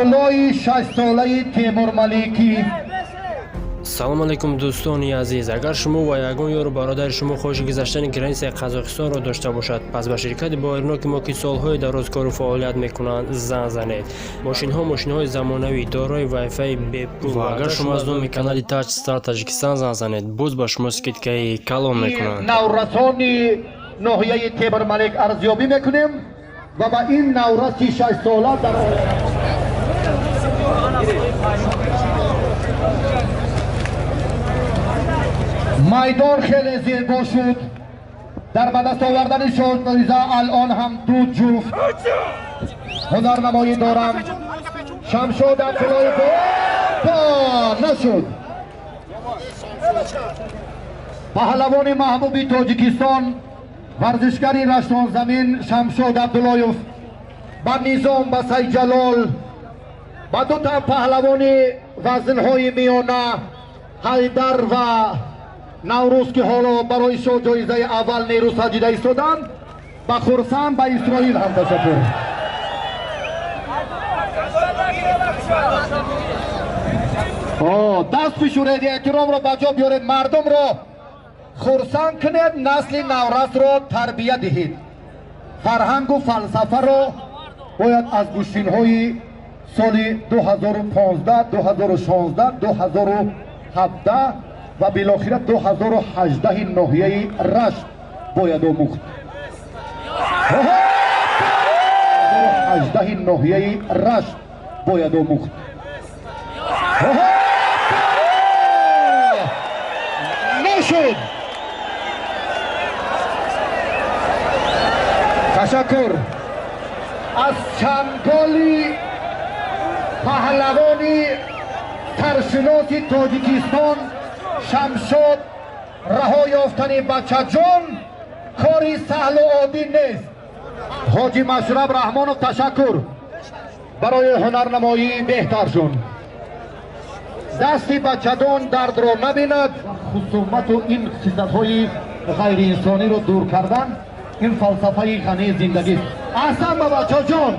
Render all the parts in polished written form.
Абдуллои 6-солаи Темурмаликӣ. Салом алейкум, дӯстони азиз! Агар шумо ва ягон ёру бародари шумо хоҳиши гузаштани границаи Қазоқистонро дошта бошад, пас ба ширкати боварноки мо, ки солҳои дароз кору фаъолият мекунанд, занг занед. Мошинҳо мошинҳои замонавӣ, дорои вайфаи бепул. Ва агар шумо аз номи канали Таҷ Стар Таҷикистон занг занед, боз ба шумо скидкаи калон мекунанд. Наврасони ноҳияи Темурмалик арзёбӣ мекунем ва ба ин навраси 6-сола дар майдон хеле зебо шуд. Дар ба даст овардани шоҳҷоиза алон ҳам ду ҷуфт ҳунарнамоӣ дорам. Шамшод Абдуллоев нашуд. Паҳлавони маҳбуби Тоҷикистон, варзишгари раштонзамин Шамшод Абдуллоев ба Низом, ба Сайҷалол, ба дута паҳлавони вазнҳои миёна Ҳайдар ва Наврӯз, ки ҳоло барои шоҳ ҷоизаи аввал нерӯ саҷида истоданд, ба Хурсанд, ба Исроил ҳам ташаккур. Даст фишуред, эҳтиромро ба ҷо биёред, мардумро хурсанд кунед, насли наврасро тарбия диҳед. Фарҳангу фалсафаро бояд аз гӯштинҳои соли 2015, 2016, 2017 ва билохира 2018 ноҳияи Рашт бояд омӯхт. 18 ноҳияи Рашт бояд омӯхт. Нашуд. Ташаккур. Аз чанголи паҳлавони саршиноси Тоҷикистон Шамшод раҳо ёфтани бачаҷон кори саҳлу оддӣ нест. Ҳоҷи Машраб Раҳмонов, ташаккур барои ҳунарнамоии беҳтаршон. Дасти бачадон дардро набинад. Хусумату ин хислатҳои ғайриинсониро дур кардан ин фалсафаи ғании зиндагист. Аҳсан ба бачаҷон,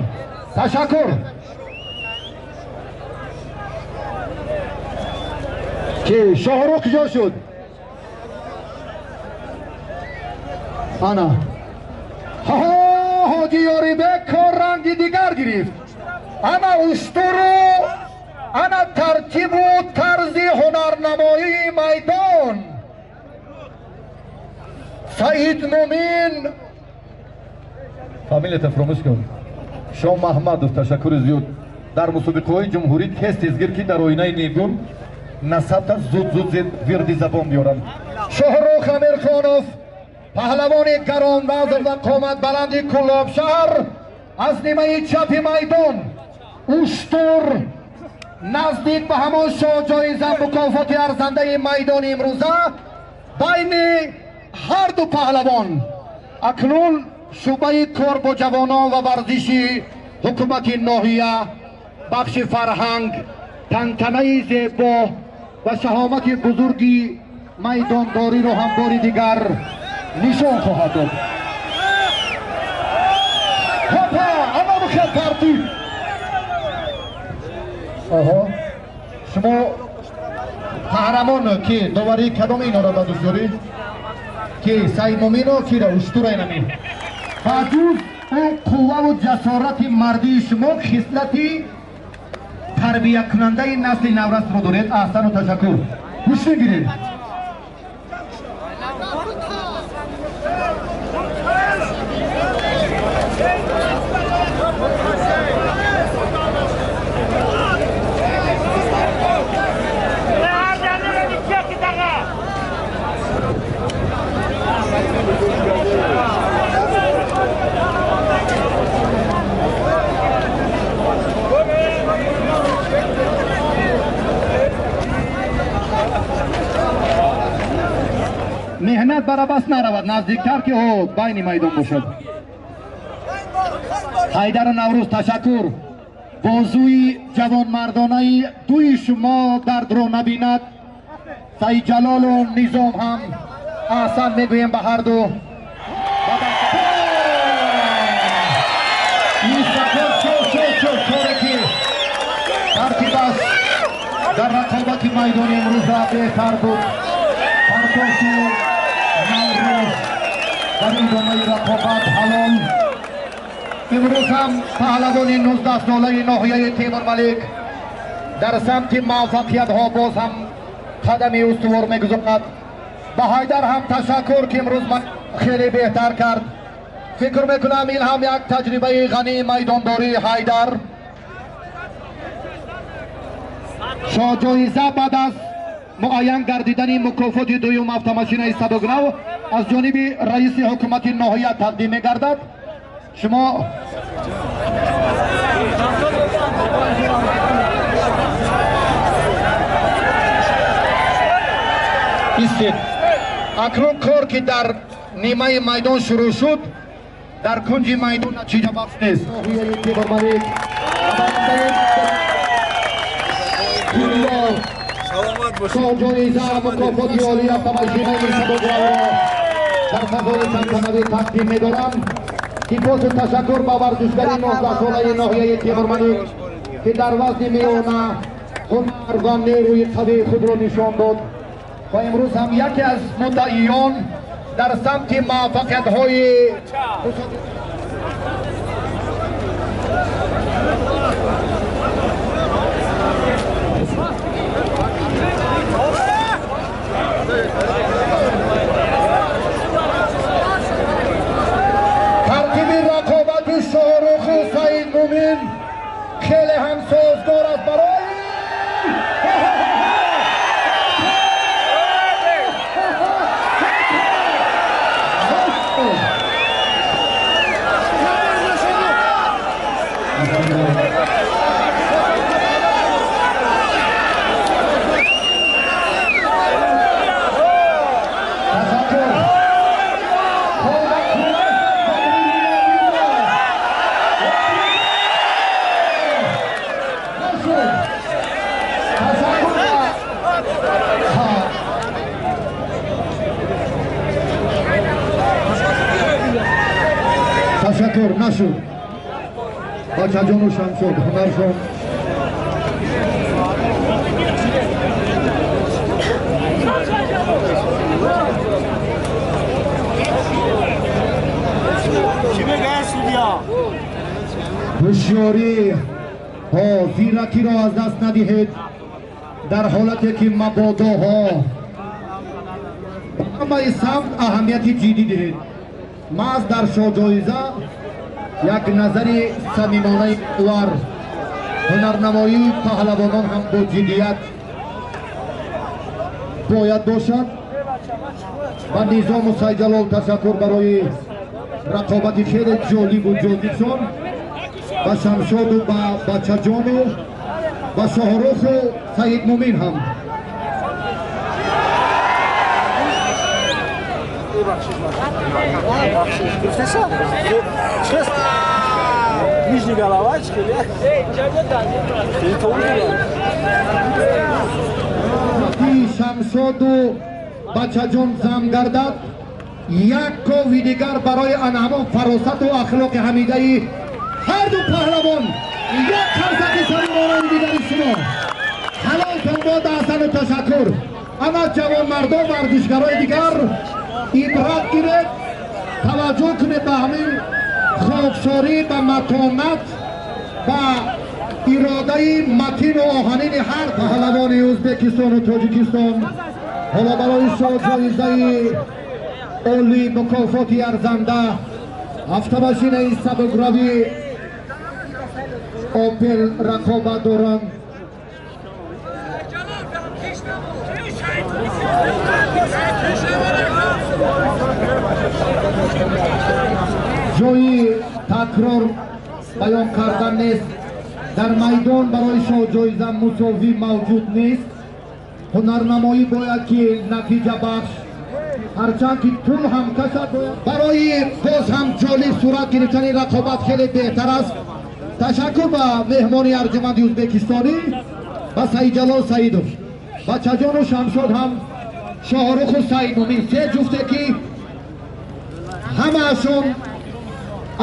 ташаккур. Ки Шоҳрух куҷо шуд? Ана Ҳоҷи Ёрибек кор ранги дигар гирифт. Ана устуру ана тартибу тарзи ҳунарнамоии майдон. Саид Мумин, фамилията фаромӯш кун, Шоҳ Маҳмадов, ташаккури зиёд. Дар мусобиқаҳои ҷумҳурӣ тез тезгир, ки дар оинаи нигун насабта зуд зуд вирди забон биёранд. Шоҳрух Амирхонов, паҳлавони гаронвазн ва қоматбаланди Кӯлобшаҳр, аз нимаи чапи майдон уштур наздик ба ҳамон шоҳҷоиза, мукофоти арзандаи майдони имрӯза байни ҳар ду паҳлавон. Акнун шӯъбаи кор бо ҷавонон ва варзиши ҳукумати ноҳия, бахши фарҳанг, тантанаи зебо ва шаҳомати бузурги майдондориро ҳам бори дигар нишон хоҳад дод. Ҳопа, ана бихел тартиб. Оҳо, шумо қаҳрамон ки доварии кадом инора ба дӯст дорӣ? Ки Саидмумино, кира уштура инами ба ҷуз ӯ қувваву ҷасорати мардии шумо хислати тарбиякунандаи насли наврасро доред. Аҳсану ташаккур. Гӯш мегиред. Меҳнат барабас наравад, наздиктар, ки ҳо байни майдон бошад. Ҳайдару Наврӯз, ташаккур. Бозуи ҷавонмардонаи дуи шумо дардро набинад. Саидҷалолу Низом ҳам аҳсан мегӯем ба ҳар ду. Коре ки Дар рақобати майдони имрӯза беҳтар буд. Партофту Наврӯз дар идомаи рақобат ҳалол. Имрӯз ҳам паҳлавони 19-солаи ноҳияи Темурмалик дар самти муваффақиятҳо боз ҳам қадами устувор мегузорад. Ба Ҳайдар ҳам ташаккур, ки имрӯз хеле беҳтар кард. Фикр мекунам, ин ҳам як таҷрибаи ғании майдондории Ҳайдар. Шоҳҷоиза баъд аз муайян гардидани мукофоти дуюм автомошинаи сабукнав аз ҷониби раиси ҳукумати ноҳия тақдим мегардад. Шумо истед. Акнун кор, ки дар нимаи майдон шурӯъ шуд, дар кунҷи майдон натиҷабахш нест. Ноҳияи Темурмалик шоҳҷоиза мукофоти олии автомошинаи сабукравро дар фазои тантанавӣ тақдим медорам. Сипосу ташаккур ба варзишгари 19-солаи ноҳияи Темурмалик, ки дар вазни миёна ҳунар ва нерӯи қавии худро нишон дод ва имрӯз ҳам яке аз муддаиён дар самти муваффақиятҳои тартиби рақобати Шоҳруху Саидмумин хеле ҳам созгор аст барои ташаккур. Нашуд, бачаҷону Шамшод, ҳунаршон. Ҳушёрӣ ҳо, зиракиро аз даст надиҳед дар ҳолате ки мабодоҳо ҳамаи самт аҳамияти ҷиддӣ диҳед. Маҳз дар шоҳҷоиза як назари самимонаи вар ҳунарнамоии паҳлавонон ҳам бо ҷиддият бояд бошад. Ба Низому Сайҷалол ташаккур барои рақобати хеле ҷолибу ҷозибшон, ба Шамшоду ба Бачаҷону ба Шоҳруху Саидмумин ҳам. Нижний головачки, Шамшоду Бачаҷон зам гардад, як кови дигар барои ана ҳамон фаросату ахлоқи ҳамидаи ҳарду паҳлавон, як қарсаки самимонаи дигари шумо. Ҳалолтон бод, аҳсану ташаккур. Ама ҷавонмардон, варзишгарои дигар ибрат гиред, таваҷҷӯҳ кунед ба ҳамин хоксорӣ, ба матонат, ба иродаи матину оҳанини ҳар паҳлавони Ӯзбекистону Тоҷикистон. Ҳоло барои шоҳҷоизаи олӣ мукофоти арзанда автомошинаи сабукравӣ Опел рақобат доранд. Ҷои такрор баён кардан нест. Дар майдон барои шоҳҷоиза мусовӣ мавҷуд нест. Ҳунарнамоӣ бояд ки натиҷабахш, ҳарчанд ки тул ҳам кашад, барои боз ҳам ҷолиб сурат гирифтани рақобат хеле беҳтар аст. Ташаккур ба меҳмони арҷуманди ӯзбекистонӣ, ба Саидҷалол Саидов, Бачаҷону Шамшод ҳам, Шоҳруху Саидмумин, се ҷуфте ки ҳамаашон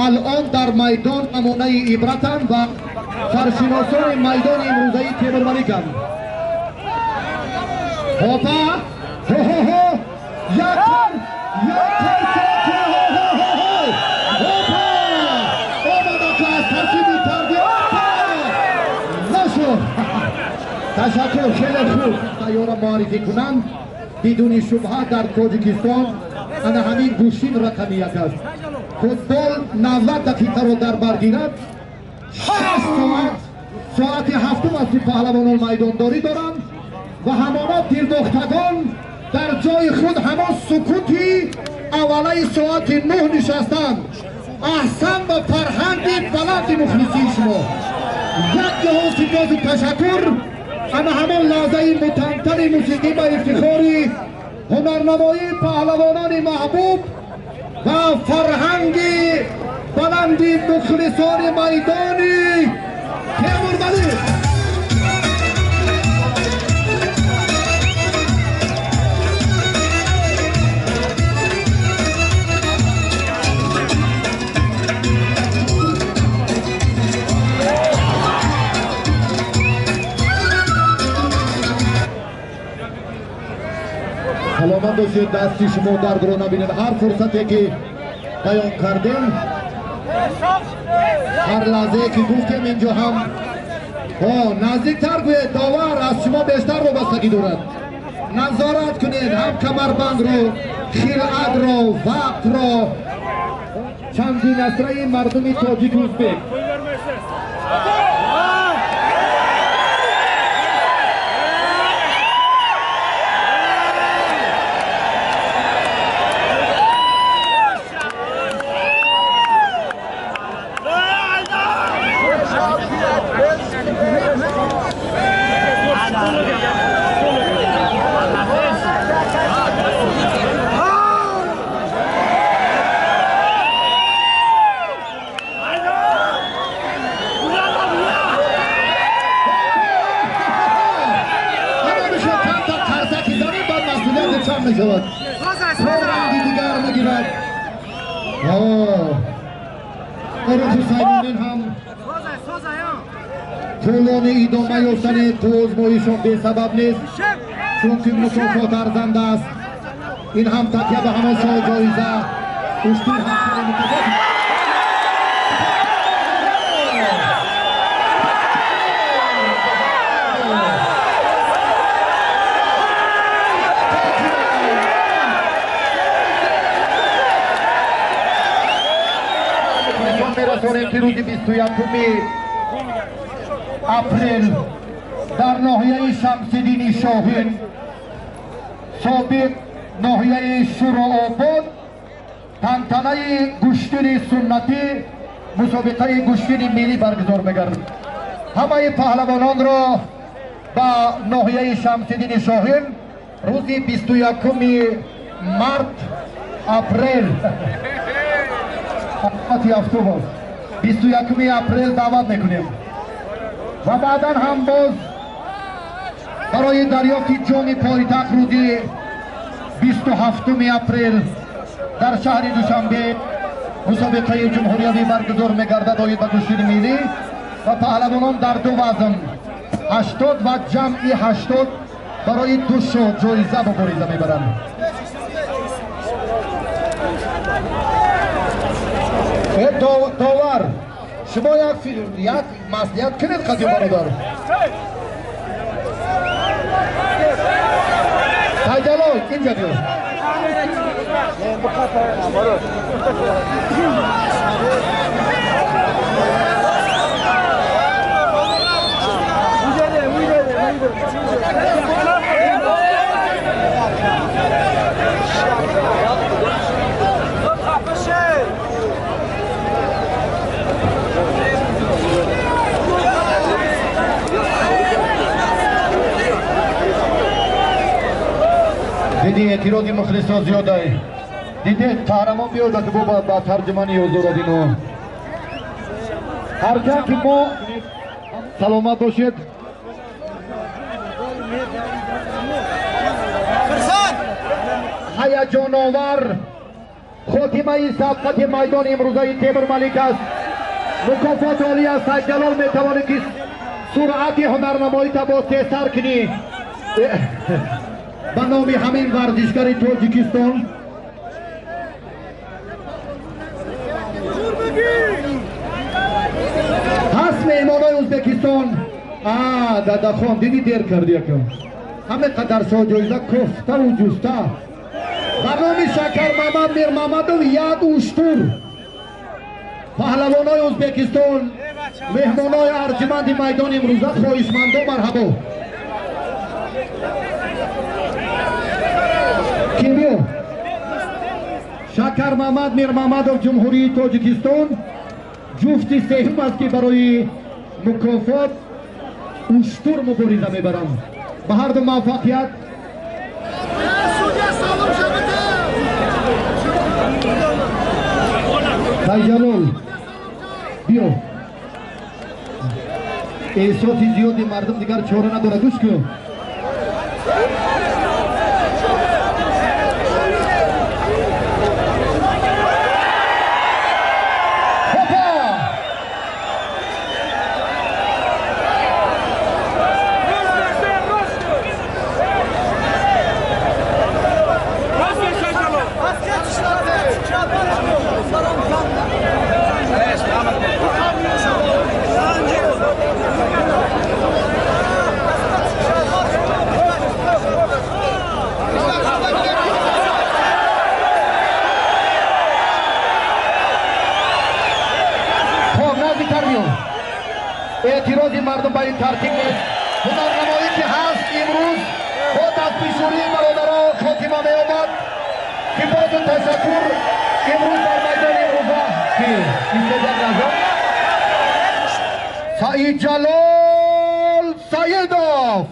алон дар майдон намунаи ибратанд ва саршиносони майдони имрӯзаи Темурмаликанд. Опа! Хо-хо-хо! Якар! Якар! Хо-хо-хо! Опа! Омада ки аз таркиби тарди. Опа! Нашуд! Ташаккур, хеле хуб. Тайёра муаррифӣ кунанд. Бидуни шубҳа дар Тоҷикистон ана ҳамин гӯштин рақами як аст. Футбол 90 дақиқаро дар бар гирад. 6 соат, соати ҳафтум аст, ки паҳлавонон майдондорӣ доранд ва ҳамоно дилбохтагон дар ҷои худ ҳамон сукути аввалаи соати 9 нишастанд. Аҳсан ба фарҳанги баланди мухлисии шумо. Як ҷаҳон сипосу ташаккур. Ана ҳамон лаҳзаи мутантани мусиқӣ ба ифтихори ҳунарнамоии паҳлавонони маҳбуб ва фарҳанги баланди мухлисони майдони Темурмалик. Саломат бошед, дасти шумо дардро набинед. Ҳар фурсате ки баён кардем, ҳар лаҳзае ки гуфтем, инҷо ҳам наздиктар гӯед, довар аз шумо бештар вобастагӣ дорад. Назорат кунед ҳам камарбандро, хилъатро, вақтро. Чандин асраи мардуми тоҷику узбек. Мешавад ранги дигар мегирад. Орух Ҳусайнинин ҳам тӯлони идома ёфтани озмоишон бесабаб нест, чунки мукофот арзанда аст. Ин ҳам такя ба ҳамон ҷоиза. Уштур ҳамчунин мукофот. Мерасонем ки рӯзи 21 апрел дар ноҳияи Шамсиддини Шоҳин, собиқ ноҳияи Шӯрообод, тантанаи гӯштини суннатӣ, мусобиқаи гӯштини миллӣ баргузор мегардад. Ҳамаи паҳлавононро ба ноҳияи Шамсиддини Шоҳин рӯзи 21 март апрел автобус 21 апрел даъват мекунем ва баъдан ҳам боз барои дарёфти ҷоми пойтахт рӯзи 27 апрел дар шаҳри Душанбе мусобиқаи ҷумҳуриявӣ баргузор мегардад оид ба гӯштини миллӣ ва паҳлавонон дар ду вазн 80 ва ҷамъи 80 барои ду шо ҷоиза мубориза мебаранд. Довар, шумо як маслиҳат кунед қадим бародар. Сайдалол, инҷа биё. Диди эътирози мухлисон зиёдай. Дидед қаҳрамон биёдад бо ба тарҷумани ёздорад ино. Ҳарчанд ки мо саломат бошед. Ҳаяҷоновар хотимаи сабқати майдони имрӯзаи Темурмалик аст. Мукофоти олӣ аз Сайдҷалол метавонед ки суръати ҳунарнамоита боз тезтар кунӣ. Ба номи ҳамин варзишгари Тоҷикистон ҳаст меҳмонои Ӯзбекистон. А Дадахон, диди, дер карди яка. Ҳаме қадар шоҳҷоиза кофтаву ҷуста. Ба номи Шакармамад Мирмамадов як уштур. Паҳлавонои Ӯзбекистон, меҳмонои арҷуманди майдони имрӯза, хоҳишмандо, марҳабо. Ким биё? Шакармамад Мирмамадов, Ҷумҳурии Тоҷикистон, ҷуфти сеюм аст, ки барои мукофот уштур мубориза мебаранд. Ба ҳарду муваффақият. Сайҷалол, биё. Эҳсоси зиёди мардум, дигар чора надорад. Гӯш кун. Хопа! Хоб, наздиктар биё. Эътирози мардум ба ин тартиб нест. Ҳунарнамоӣ ки ҳаст, имрӯз бо дастпишурии бародаро хотима меёбад. Сипосу ташаккур. Имрӯз дар майдони имрӯза ки истода назар Саидҷалол Саидов.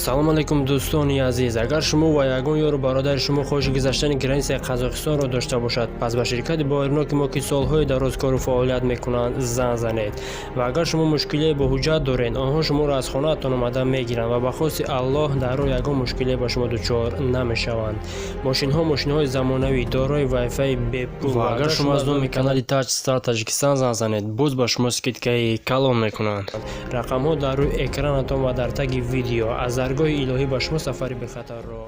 Салом алайкум, дӯстони азиз. Агар шумо ва ягон ёру бародари шумо хоҳиши гузаштани границаи Қазоқистонро дошта бошад, пас ба ширкати Боирноки мо, ки солҳои дароз кору фаъолият мекунанд, занг занед. Ва агар шумо мушкилие бо ҳуҷҷат доред, онҳо шуморо аз хонаатон омада мегиранд ва ба хости Аллоҳ дар роҳ ягон мушкилие ба шумо дучор намешаванд. Мошинҳо мошинҳои замонавӣ, дорои вайфаи бепул. Ва агар шумо аз номи канали Таҷ Стар Таҷикистон занг занед, боз ба шумо скидкаи калон мекунанд. Рақамҳо дар рӯи экранатон ва дар таги видео. Аз даргоҳи илоҳӣ ба шумо сафари бехатарро